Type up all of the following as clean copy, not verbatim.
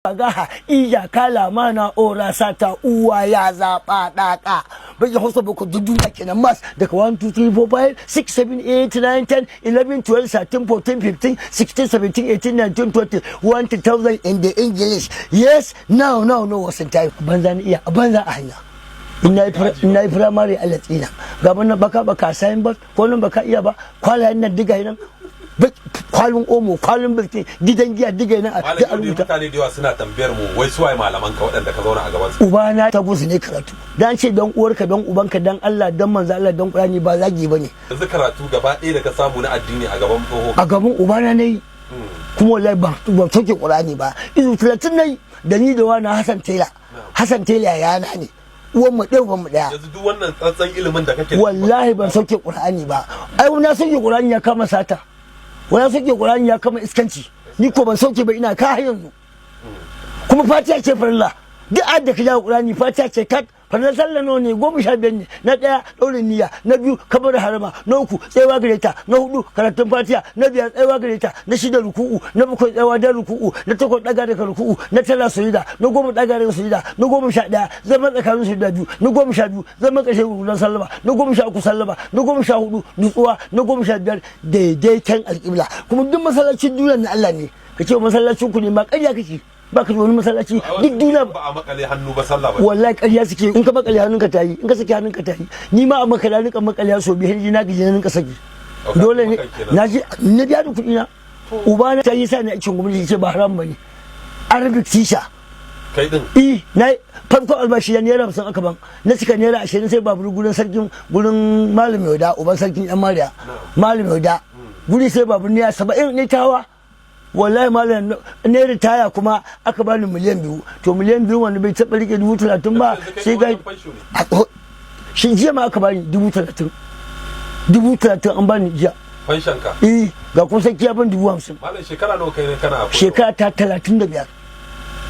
Gaha iya kala mana ora sata uwa ya zaɓa ɗaƙa bai Hausa boko duk duniya kenan. Maths daga 1, 2, 3, 4, 5, 6, 7, 8, 9, 10, 11, 12, 13, 14, 15, 16, 17, 18, 19, 20, 1000 in the English. Yes, no, no, no. Wasan time banza ni iya a banza a hanya. In na yi firamare a Latsina gaban nan, baka baka sayin ba ko nan baka iya ba. Kwalayen nan diga nan, kwalin Omo, kwalin birki, gidan giya, diga nan a Malam, yau dai mutane da yawa suna tambayar mu wai suwaye malaman ka waɗanda ka zauna a gaban su? Ubana ta gusu ne karatu dan ce dan uwarka, dan ubanka, dan Allah, dan manzo Allah, dan Qur'ani, ba zagi bane. Yanzu karatu gaba ɗaya da ka samu na addini a gaban tsoho? A gaban ubana ne, kuma wallahi ban sauke Qur'ani ba. Izu 30 nayi da ni da wani Hassan Tela. Hassan Tela yana ne, uwan mu ɗaya, uban mu ɗaya. Yanzu duk wannan tsantsan ilimin da kake Wallahi ban sauke Qur'ani ba. Ai na sauke Qur'ani ya kama sata, wani sauke Qur'ani ya kama iskanci. Ni ko ban sauke ba, ina ka har yanzu. Kuma Fatiha ce farilla. Duk adda ka jawo Qur'ani, Fatiha ce kat. Farilla sallah nawa ne? 15 ne. Na ɗaya, ɗaurin niyya. Na biyu, kabar harama. Na uku, tsayawa gare ta. Na hudu, karatun Fatiha. Na biyar, tsayawa gare ta. Na shida, ruku'u. Na bakwai, tsayawa da ruku'u. Na takwas, ɗaga daga ruku'u. Na tara, sujuda. Na 10, ɗaga daga sujuda. Na 11, zama tsakanin sujuda biyu. Na 12, zama ƙarshen rukunan sallama. Na 13, sallama. Na 14, nutsuwa. Na 15, daidaiton alƙibla. Kuma duk masallacin duniya na Allah ne. Ka ce masallacin ku ne ma, ƙarya kake. Ba ka da wani masallaci duk duniya. Ba a makale hannu ba sallah ba. Wallahi ƙarya suke. In ka makale hannunka ta yi, in ka saki hannunka ta yi. Ni ma a makale hannunka, makale so biyu na gaji, na ninka saki. Dole ne na ji na biya da kuɗi na. Uba na ta yi sa ni aikin gwamnati, ce ba haram bane, Arabic teacher. Kai din? Eh, na farko albashi ya naira 50 aka ban. Na cika naira 20, sai babur gurin sarkin, gurin Malam Yauda, uban sarkin yan Mariya, Malam Yauda guri, sai babur naira 70 ne tawa. Wallahi malam, ne ritaya kuma aka bani miliyan 2. To miliyan 2, wanda bai taɓa rike 30,000 ba, sai ga shi jiya ma aka bani 30,000. 30,000 an bani jiya. Fanshan ka? Eh, ga kuma sarki ya ban 50,000. Malam, shekara nawa kai ne kana koyarwa? Shekara ta 35.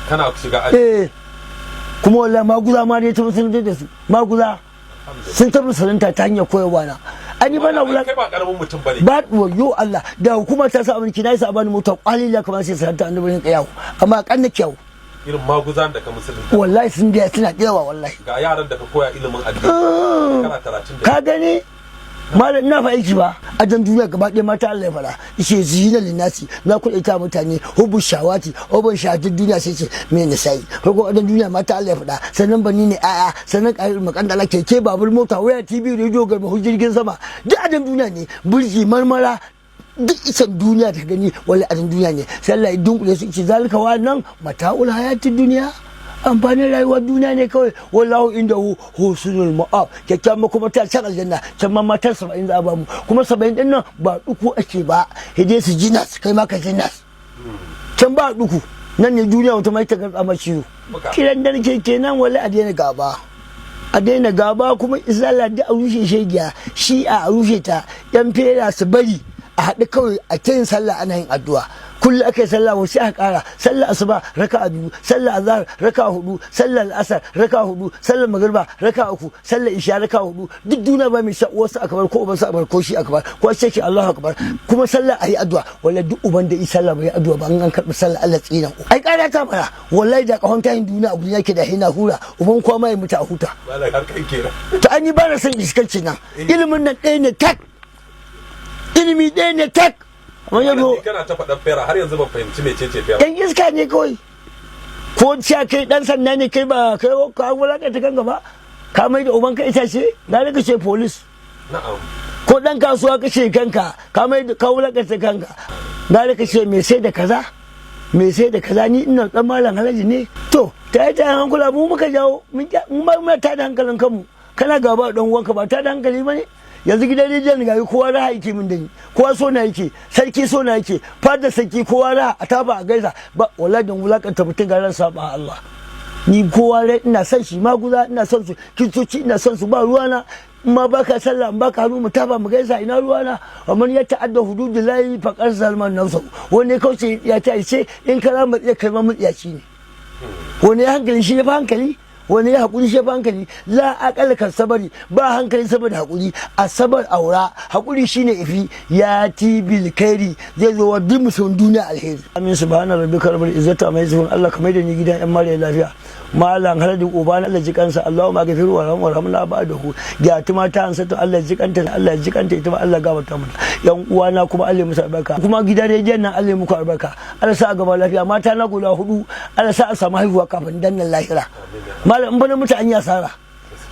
Kana shiga aji? Eh, kuma wallahi maguza ma dai ta musulunta da su. Maguza sun ta musulunta ta hanyar koyarwa na. Ani bana wula. Kai ba karamin mutum bane. Ba wayo Allah da hukuma ta sa abinci na yi sa bani mota kwalila kamar sai saranta annabi ne yawo, amma kan nake yawo. Irin maguzan da ka musulunta? Wallahi sun biya, suna yawa wallahi. Ga yaran da ka koya ilimin addini shekara 30 da Ka gani malam, ina fa aiki ba a dan duniya gaba ɗaya. Mata Allah ya fara yace zina linnasi, na kuɗe ta mutane hubu shawati, hubu shahatin duniya. Sai ce me nisa'i farko a dan duniya mata Allah ya faɗa, sannan bani ne aya, sannan ƙarin makandala, keke, babur, mota, waya, TV, rediyo, garba, jirgin sama, duk a dan duniya ne. Burji, marmara, duk isan duniya ta gani, wala a dan duniya ne. Sai Allah ya dunkule su ce zalika, wa nan mata'ul hayatid duniya, amfanin rayuwar duniya ne kawai. Wallahu indahu husnul ma'ab, kyakkyawan kuma ta can aljanna. Can ma matar 70 za a bamu, kuma 70 din nan ba duku ake ba, hede su jinas, kai ma ka jinas. Can ba duku, nan ne duniya wata mai ta garba ma ciwo. Kiran da nake kenan, wala a daina gaba, a daina gaba. Kuma izala da a rushe shegiya, shi a rushe ta, yan fera su bari, a haɗu kawai a ta yin sallah, ana yin addu'a. Kullum aka yi sallah, wasu aka ƙara sallah asuba raka'a biyu, sallah azhar raka'a hudu, sallah al'asar raka'a hudu, sallah magriba raka'a uku, sallah isha raka'a hudu. Duk duniya ba mai sha uwarsa akbar ko ubansa akbar ko shi akbar ko sai ce Allahu akbar. Kuma sallah ayi addu'a. Wallahi duk uban da yi sallah bai addu'a ba, an karɓi sallah, Allah tsina. Ai ƙara ta mana. Wallahi da kahon tayin duniya abu yake da hina hura uban kowa ma ya mutu a huta. Malam, har kai kenan. To an yi, ba na son iskanci nan. Ilimin nan ɗaya ne tak, ilimi ɗaya ne tak. Amma yanzu Kana ta faɗan fera, har yanzu ban fahimci mecece fera. Yan iska ne kawai. Ko cewa kai dan sanda ne, kai ba kai ka wulakanta kanka ba, ka mai da ubanka itace. Gare ka ce police. Ko dan kasuwa ka ce kanka, ka mai da ka wulakanta kanka. Gare ka ce mai sai da kaza, mai sai da kaza. Ni ina dan malam Alhaji ne. To ta yi ta hankula mu muka jawo mu ma muna tada hankalin kanmu. Kana gaba dan uwanka ba tada hankali ba ne. Yanzu gidan rediyon ga kowa raha yake min da ni, kowa so na yake, sarki so na yake, fadar sarki kowa raha, a tafa a gaisa ba. Wallahi don wulakanta mutum ga ran saba Allah. Ni kowa rai ina son shi, maguza ina son su, kiristoci ina son su, ba ruwana. In ma baka sallah, in baka hannu mu tafa mu gaisa, ina ruwana? Amma ya ta'adda hududillahi faqad zalama nafsahu. Wani kauce ya ta ce in ka rama, iya kai ma mutsiyaci ne. Wani hankali shi ya fi hankali. Wani ya hakuri shi fa hankali. La aqal kan sabari, ba hankali saboda hakuri. Asabar aura hakuri shine ifi ya ti bil khairi, zai zo wa duk musulmin duniya alheri. Amin. Subhana rabbika rabbil izzati amma yasifun. Allah kamar da ni gidan yan mare lafiya. Malam Haladu uba na, Allah ji kansa. Allahumma ghafir wa warhamna ba'dahu. Gyatu mata an sato, Allah ji kanta, Allah ji kanta, ita ma Allah gafarta mata. Yan uwana kuma Allah musu albarka. Kuma gidan rediyon nan, Allah muku albarka, Allah sa a gaba lafiya. Mata na guda hudu, Allah sa a samu haihuwa kafin dannan lahira. Malam, in bana mutu an yi asara.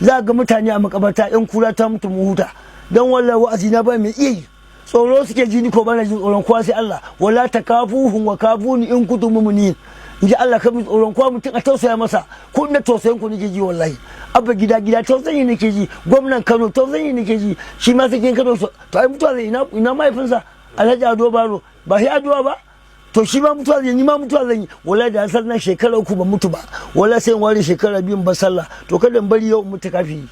Za ga mutane a makabarta yan kura ta mutu mu huta. Dan wallahi wa'azi na ba mai iya yi, tsoro suke ji. Ni ko bana jin tsoron kowa sai Allah. Wala takafuhum wa kafuni in kuntum mu'minin, in ji Allah. Ka bi tsoron kowa, mutum a tausaya masa. Ko ina tausayin ku nake ji wallahi. Abba Gida Gida, tausayi nake ji. Gwamnan Kano, tausayi nake ji. Shi ma sakin Kano, to ai mutuwa zai. Ina mahaifinsa Alhaji Ado Baro, ba sai addu'a ba. To shi ma mutuwa zai, ni ma mutuwa zan yi wallahi. Da san nan shekara 3 ba mutu ba, wallahi sai in ware shekara 2 ba sallah. To kada in bari yau in mutu kafi.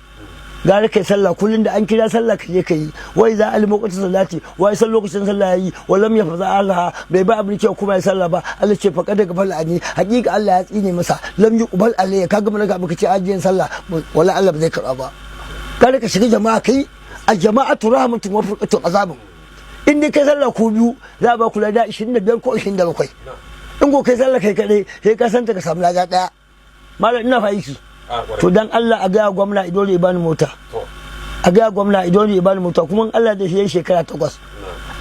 Gara kai sallah kullun, da an kira sallah ka je ka yi. Wai za a lokacin salati, wai san lokacin sallah yayi, walam ya faza Allah bai ba abin cewa kuma ya sallah ba. Allah ce faqad gafal ani, hakika Allah ya tsine masa. Lam yuqbal alayya. Kaga mun ga baka ce ajiyan sallah, wala Allah ba zai karba ba. Kada ka shiga jama'a kai a jama'atu rahmatun wa furqatu azabun. In dai kai sallah ko biyu, za a ba ku lada 25 ko 27. In ko kai sallah kai kadai, sai ka santa ka samu lada daya. Malam, ina fa aiki. To dan Allah a gaya gwamna idole ya bani mota. A gaya gwamna idole ya bani mota. Kuma in Allah da shi ya shekara 8,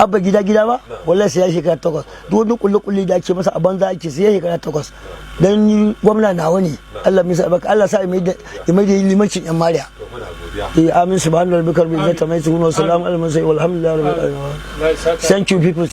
Abba Gida Gida ba, wallahi sai ya shekara 8. Duk wani kulle kulle da ake masa a banza ake. Sai ya shekara 8. Dan ni gwamna nawa ne. Allah misa baka, Allah sa ya mai da limancin yan mariya. To muna godiya. Eh, amin. Subhana rabbika rabbil izzati amma yasifun wa salamun alal mursalin walhamdulillahi rabbil alamin. Allah ya saka. Thank you, people.